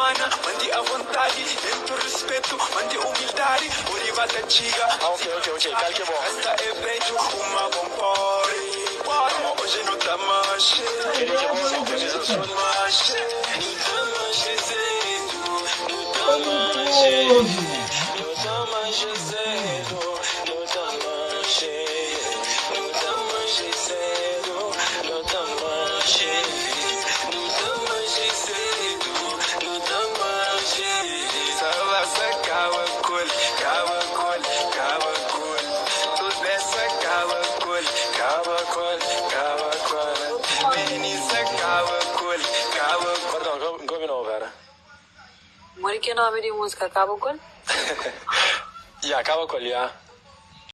Ah, ok, ok, ok. Kal ki é bom? Kel ki é bom Tá muito bom. Perdon, N ka obi nobu, Vera. Modi ki é nomi di múzika? Kaba ku el? Ya, kaba ku el, ya.